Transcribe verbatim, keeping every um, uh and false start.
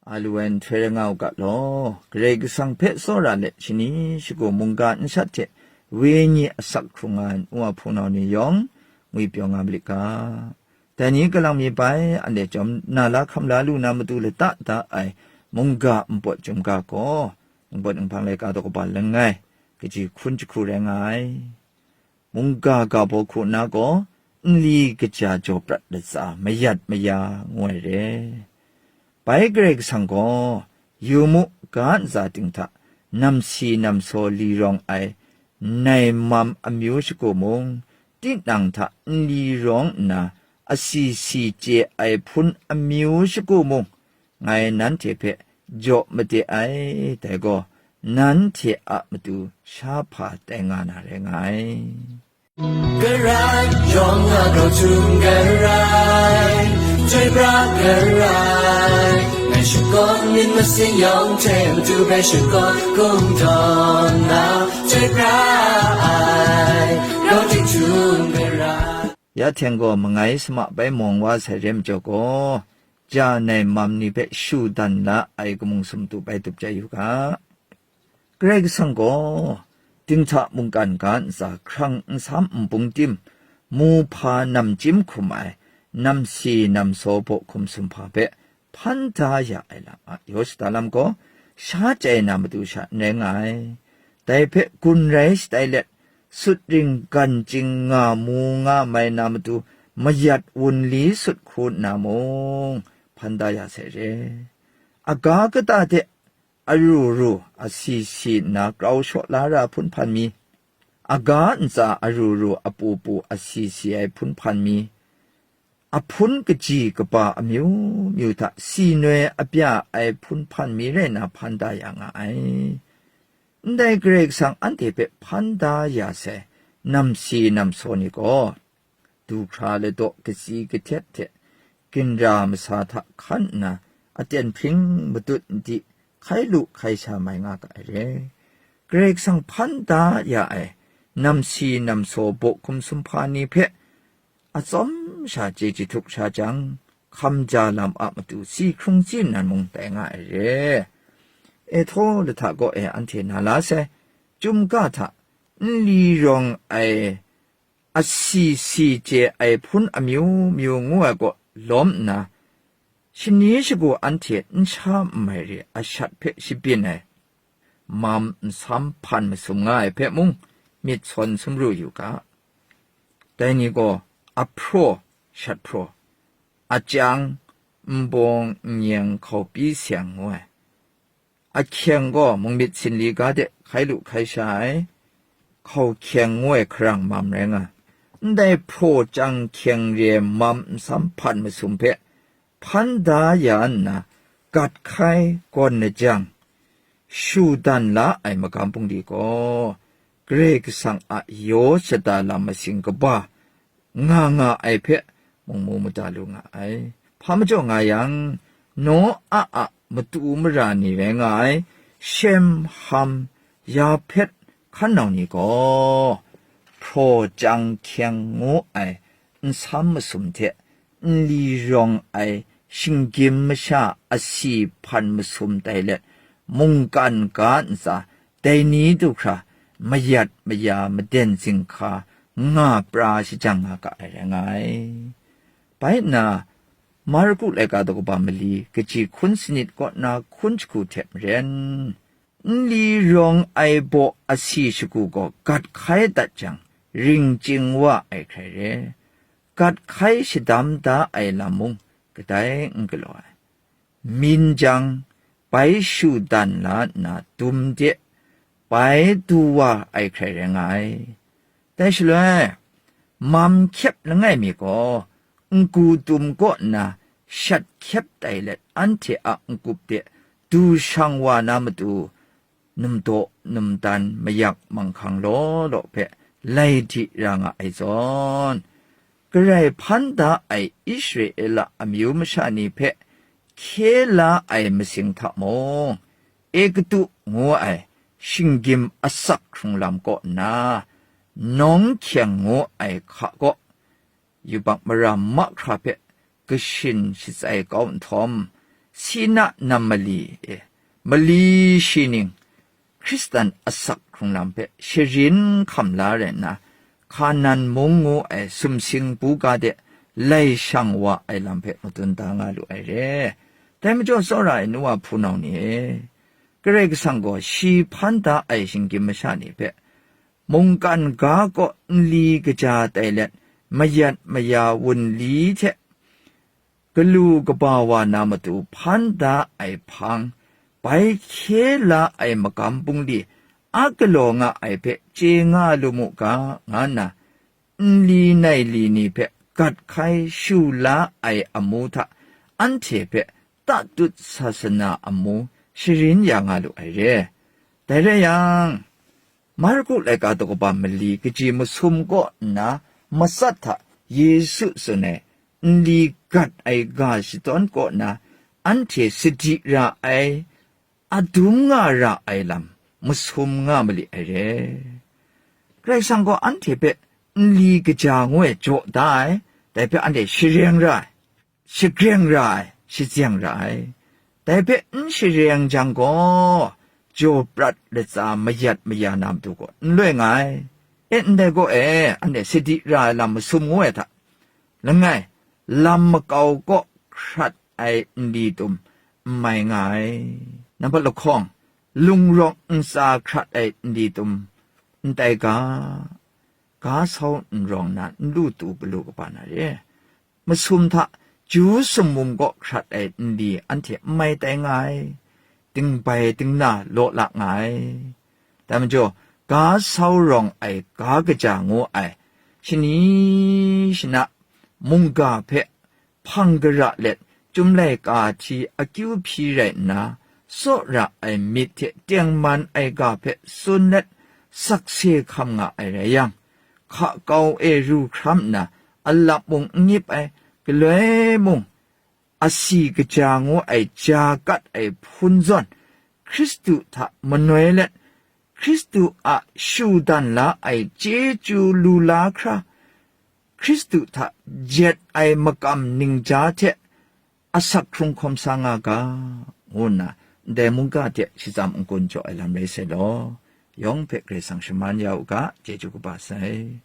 A lu ai nhtoi rai nga u ga law, Karai Kasang hpe tsawra let shani shagu mungga nshat hte wenyi asak hkrung nga ai nu wa hpunau ni yawng, ngwipyaw nga malit ga. Dai ni galang mi bai, anhte chyawm na la hkam la lu na matu lata da ai mungga npawt chyum ga gaw, npawt nhpang laika daw kaba langai, kaji hkun jahku rai nga ai. Mungga ga baw hku na gaw, nli kaja jaw prat latsa mayat maya ngu ai re. Bai Karai Kasang gaw, yu mu, ga ntsa ting hta namsi namsaw li rawng ai, nai mam amyu shagu mung, tinang hta nli rawng nna, asi si chye ai hpun amyu shagu mung, ngai nanhte hpe jaw made ai, dai gaw, nanhte a matu sha hpa tai nga na rai nga ai. Karai, yawng a grau htum karai, chyoi pra karai, ngai shakawn myit masin yawng hte matu bai shakawn kungdawn na, chyoi pra ai, grau ting htum karai. Ya hteng gaw mangai sama bai mawng wa sai re majaw gaw, ja nai mam ni hpe shu dan la ai kamung sumtu bai dup chye yu ga. Karai Kasang gaw, dinghta mungkan ga ntsa hkrang nsam nbung tim, mu hpa namchyim hkum ai, namsi namsaw baw hkum sumhpa hpe hpan da ya ai lam a yaw shada lam gaw, sha chyai na matu sha n rai nga ai. Dai hpe gun rai shatai let, sut ring gan chying nga mu nga mai na matu mayat wunli sut hku nna mung, hpan da ya sai re. Aga kata de aru ru, asi si nna grau shaw la ra hpun hpan mi, aga ntsa aru ru apu pu asi si ai hpun hpan mi, ahpun kaji kaba amyu myu hta si noi abya ai hpun hpan mi rai na hpan da ya nga ai. Ndai Karai Kasang anhte hpe hpan da ya sai namsi namsaw ni gaw, du hkra ladaw katsi kahtet hte ginra masa hta hkan nna aten hpring matut nti hkai lu hkai sha mai nga ga ai re. Karai Kasang hpan da ya ai namsi namsaw baw hkum sumhpa ni hpe atsawm sha chye jahtuk sha jang, hkam ja lam a matu si hkrung si nnan mung tai nga ai re. E htaw lahta gaw e anhte na la sai, chyum ga hta nli rawng ai, asi si chye ai hpun amyu myu ngu ai kaw lawm nna, shani shagu anhte n sha n mai re ashat hpe shabyin ai, mam nsam hpan masum nga ai hpe mung myit sawn sumru yu ga. Dai ni gaw ahpraw shat hpraw, achyang, nbawng nyeng hkaupi seng ngu ai, ahkyeng gaw mungmyit sinli ga de hkai lu hkai sha ai, hkau hkyeng ngu ai hkarang mam rai nga, ndai hpraw chyang hkyeng re mam nsam hpan masum hpe hpan da ya nna, gat hkai gawn lajang, shu dan la ai magam bungli gaw, Karai Kasang a yaw shada lam masing kaba nga nga ai hpe mung mu mada lu nga ai. Hpa majaw nga yang, Noa a matu mara ni rai nga ai, Shem, Ham, Yahpet hkan nau ni gaw, hpraw chyang hkyeng ngu ai nsam masum hte nli rawng ai shinggyim masha asi hpan masum tai let, mungkan ga ntsa dai ni du hkra mayat maya maden zinghka nga pra shajang nga ga ai rai nga ai. Bai nna, Marku laika daw kaba mali kaji hkun sanit kaw na hkun jahku hte maren, nli rawng ai baw asi shagu gaw gat hkai dat jang, ring chying wa ai hkrai re. Gat hkai shadam da ai lam mung kadai n galaw ai. Min jang, bai shu dan la nna dum de, bai du wa ai hkrai rai nga ai. Dai shaloi, mam hkyep langai mi gaw, n-gu dum kaw nna shat hkyep tai let, anhte a n-gup de du shang wa na matu, numdaw numdan mayak manghkang law law hpe lai di ra nga ai zawn, Karai hpan da ai Israela amyu masha ni hpe hkye la ai masing hta mung, Egutu ngu ai shinggyim asak hkrung lam kaw nna, nawng hkyeng ngu ai hka kaw, yubak mara mahkra hpe kashin shatsai kau nhtawm, Sina nam mali e, mali shi ning, Hkristan asak hkrung lam hpe sharin hkam la rai nna, Hkanan mung ngu ai sumsing buga de lai shang wa ai lam hpe madun da nga lu ai re. Dai majaw, tsawra ai nu wa hpunau ni e, Karai Kasang gaw shi hpan da ai shinggyim masha ni hpe, mungkan ga kaw nli kaja tai let, mayat maya wunli hte galu kaba wa na matu hpan da ai hpang, bai hkye la ai magam bungli a galaw nga ai hpe chye nga lu mu ga, nga nna, nli naili ni hpe gat hkai shu la ai amu hta anhte hpe tatut sasana amu sharin ya nga lu ai re. Dai rai yang, Marku laika daw kaba mali kaji masum kaw nna matsat hta Yesu tsun ai nli gat ai ga shadawn kaw na anhte sadi ra ai, adum nga ra ai lam masum nga mali ai re. Karai Kasang gaw anhte hpe nli kaja ngu ai jaw da ai, dai hpe anhte shareng ra ai, shagreng ra ai, shazeng ra ai. Dai hpe n shareng jang gaw, jaw prat latsa mayat maya na matu gaw n loi nga ai. E, ndai gaw e, anhte sadi ra ai lam masum ngu ai hta, langai, lam makau kaw hkrat ai nli tum n mai nga ai. Nampat lahkawng, lungrawk ntsa hkrat ai nli tum n tai ga, ga sau n rawng na n lu tu galu kaba na re. Masum hta ju sumwum kaw hkrat ai nli anhte n mai tai nga ai, dingbai dingna law la nga ai. Dai majaw, ga sau rawng ai ga kaja ngu ai, shani shana mungga hpe hpang gara let, Chyum laika hti akyu hpyi rai nna, tsaw ra ai myit hte tengman ai ga hpe tsun let, sakse hkam nga ai rai yang, hka kau e ru hkram nna, alap mung n nip ai, galoi mung asi kaja ngu ai ja kat ai hpun zawn, Hkristu hta manoi let, Hkristu a shu dan la ai chyeju lu la hkra, Hkristu hta jet ai makam ningja hte asak hkrung hkawm sa nga ga, ngu nna ndai mungga hte shitsam n-gun jaw ai lam rai sai law, yawng hpe Karai Kasang shaman ya u ga, chyeju kaba sai.